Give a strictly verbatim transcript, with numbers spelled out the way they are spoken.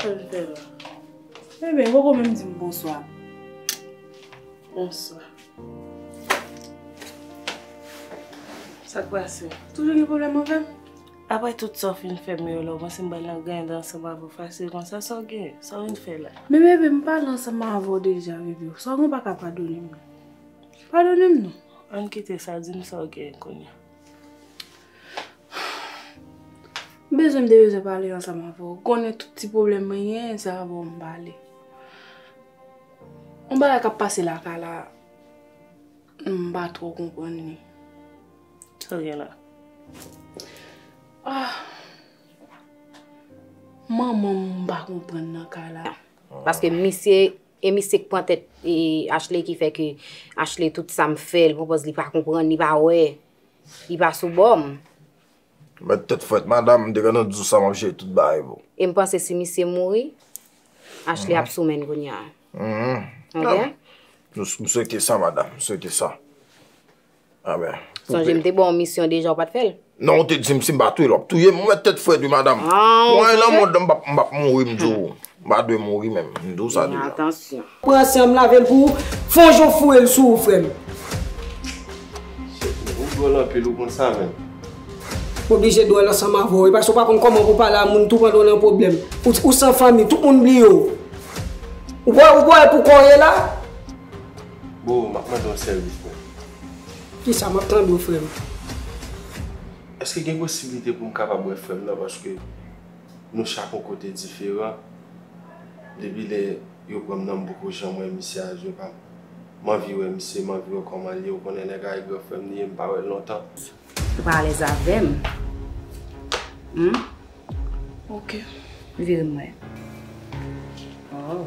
Sa l fè la? Ebyen, poko menm di m bonswa. Bonswa. Sa k pase? Toujou gen pwoblèm avè m? Apre tout sa w fin fè m yo la, w panse m pral nan grennad ansanm avè w fasil konsa? Sa w gen? Sa w vin fè la? Men bebe, m pale ansanm avè w deja, bebe. Sa w gen w pa ka padone m non. Padone m non. Ann kite sa, di m sa w gen kounye a. M bezwen, m te bezwen pale ansanm avè w. Konnen tout ti pwoblèm mwen gen, se avè w m pale. Yon bagay k ap pase lakay la, m pa twò konprann li. Sa w gen la? Ah. Manman m, m pa konprann nan kay la. Paske misye, e misye k pran tèt e Ashley ki fè ke Ashley tout sa m fè, li pran pòz li pa konprann, li pa wè, li pa sou bò m. Mèt tèt frèt, madanm, m te gentan di w sa, m ap jere tout bagay pou. E m panse si misye mouri, Ashley ap sou men kounye a. Mhm. Ok? M, m swete sa, madanm, m swete sa. Amen. Sonje m te ba w misyon deja, w pa t fè l. Non, w te di m si m pa touye l, w ap touye m. Ou mèt tèt frèt wi, madanm. Ah, mwen nan mond lan, m p ap, m p ap mouri, m di w. M pa dwe mouri menm. M di w sa deja. Atansyon. Pran san m lave l pou ou, fon jan w foure l sou ou, frè m. Ou dwòl anpil, ou konn sa menm. M oblije dwòl ansanm avè w. E paske w pa konn kòman pou pale a moun tou pandan w nan pwoblèm. Ou, ou san fanmi, tout moun bliye w. Ou kwè, ou kwè pou kò w ye la? Bo, m ap mande yon sèvis, frè m. Kisa? M ap tande w, frè m. Èske gen posiblite pou m kapab wè frè m nan? Paske nou chak yon kote diferan. Depi lè yo pran m nan, m poko janm wè misye a zye pa m. M anvi wè misye, m anvi wè kòman l ye. Ou konnen nèg a e gran frè m li ye, m pa wè l lontan. Ou pa alèz avè m? Hmm? Ok. Vire m wè. Oh.